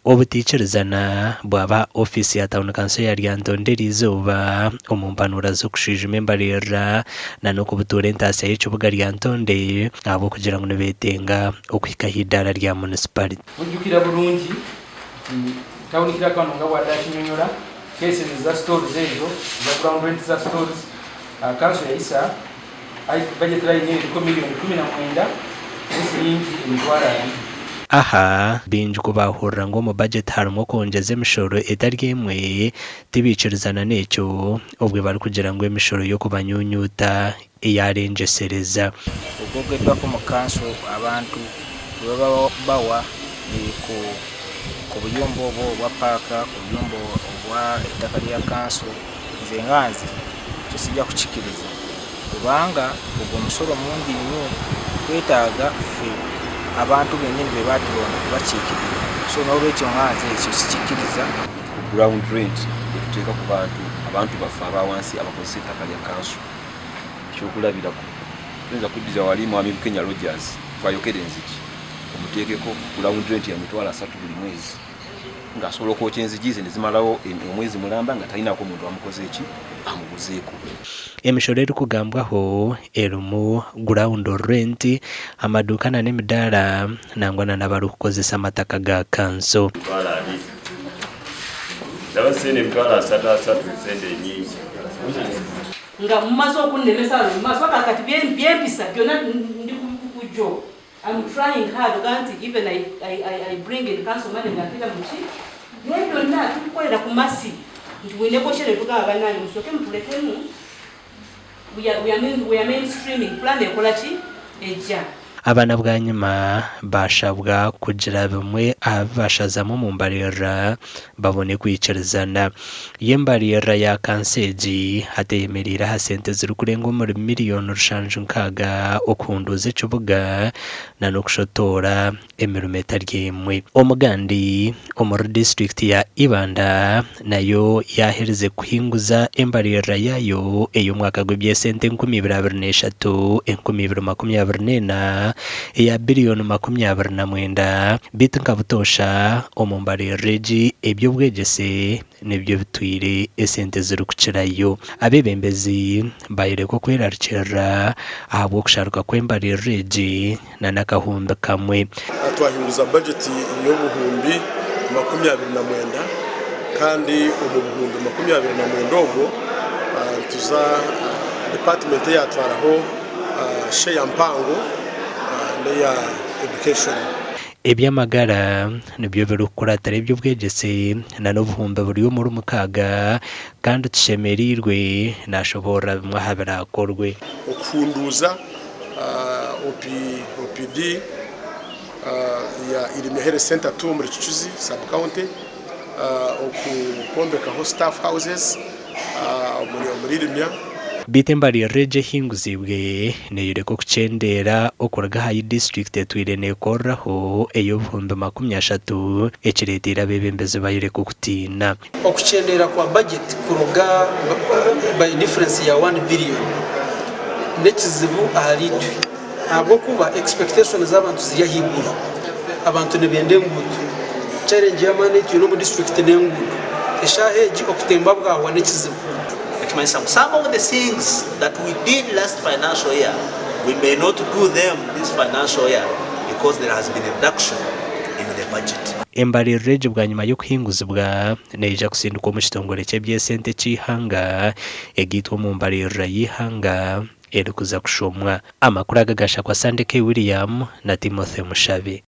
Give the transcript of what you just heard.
Obutaikirizana bwaba aha ofiisi ya tauni kanso ya Lyantonde eriizooba omu mpanuura z'okushwijuma embaririra na n'okubutuura entaasya y'ekibuga Lyantonde ahabw'okugira ngu nibetenga okuhika aha idaara rya munisiparite. Mujjukira bulungi nti town clerk wano nga bwade akinyonyola cases eza stores ezo eza ground rent za stores council yayisa budget line eyo eriko million 19 nesiringi 200,000. Aha, baingi ku baahurira ngu omu bajeti harimu okwongyeza emishoro etari emwe, tibaikirizana n'ekyo, obwo barikugira ngu emishoro y'okubanyuunyuuta eyarengyesereza. Ogwogeddwako mu kanso abantu gwe baba bawa ku buyumba obwo obwa paaka, ku buyumba obwa ettaka lya kanso, nze nga nze ekyo sijja kukikiriza kubanga ogwo omusolo mungi nnyo twetaaga ffe abantu bennyini be baatulonda kubakiikirira so n'olwekyo nga nze ekyo sikikiriza. Ku ground rent gyetuteeka ku bantu, abantu baffe aba wansi abakozesa ettaka lya kanso. Ekyokulabirako, toyinza kuddiza wali Mwami Bukenya Rogers kwayokera enzigi omuteekeko ground rent ya 30,000 buli mwezi ng'asobola okwokya enzigi ze ne zimalawo omwezi mulamba nga talinaako muntu amukoze ki amuguzeeko. Emishoro erikugambwaho erimu ground rent, amaduuka na n'emidaara nangwa na n'abarikukozesa amataka ga kanso. 20,000. Ndaba sente 30,000 sente nyingi. Nga mumaze okunnemesa wano mu maaso paka kati byempisa byonna ndi ku job. I'm trying hard oga nti even I, I, I, I bring in council money nga mpita mu ki naye byonna tubikolera ku masi nti we negotiate tugamba bannange musooke mutulekemu we are mainstreaming plan ekola ki ejja. Abaana bwanyima baashabwa kugira bimwe aha bi baashazamu omu mbaririra babone kwikirizana. Yo embaririra ya kanso egi hati eyemereire aha sente zirikurenga omuri miriyoni rushanju nkaaga okuhunduuza ekibuga n'okushotoora emirimo etari emwe. Omugandi omuri disiturikiti ya Ibanda nayo yaaherize kuhinguza embaririra yaayo ey'omwaka gw'eby'esente 2023, 2024 eya biriyoni 29 beitu nka butoosha omu mbaririra egi eby'obwegyese nibyo bitwire esente zirikukirayo. Abeebembezi bayoreka okwerarikirira ahabw'okusharuka kw'embaririra egi n'akahumbi kamwe. Twahinguza bajeti y'obuhumbi 29 kandi omu buhumbi 29 obwo nituza department eyatwaraho share mpango n'eya education. Eby'amagara nibyo birikukuratira eby'obwegyese n'obuhumbi buri omuri mukaaga kandi tushemereirwe nashoboorora bimwe aha biraakorwe. Okuhunduuza OPD ya Irimya Health Centre 2 omuri Kicuzi sub county, okwombekaho staff houses omuri Irimya. Beitu embaririra egi ehinguziibwe neeyoreka okukyendeera okuruga aha yi disiturikiti etwire neekoreraho ey'obuhumbi 30 ekireeteire abeebembezi bayoreka okutiina. Okukyendeera kwa bajeti kuruga by difference ya one billion n'ekizibu ahariitwe ahabw'okuba expectations z'abantu ziri ahaiguru. Abantu nibenda enguuto. Challenge y'amaani ei twine omu disiturikiti n'enguuto. Eshaaha egi okutemba bwahwa n'ekizibu. Nikimanyisa ngu some of the things that we did last financial year we may not do them this financial year because there has been a reduction in the budget. Embaririra egi bwanyima y'okuhinguzibwa neija kusindikwa omu kitongore ky'eby'esente eky'eihanga egaitwe omu mbaririra y'eihanga erikuza kushomwa. Amakuru aga gashakwa Sandeke William na Timothy Mushabe.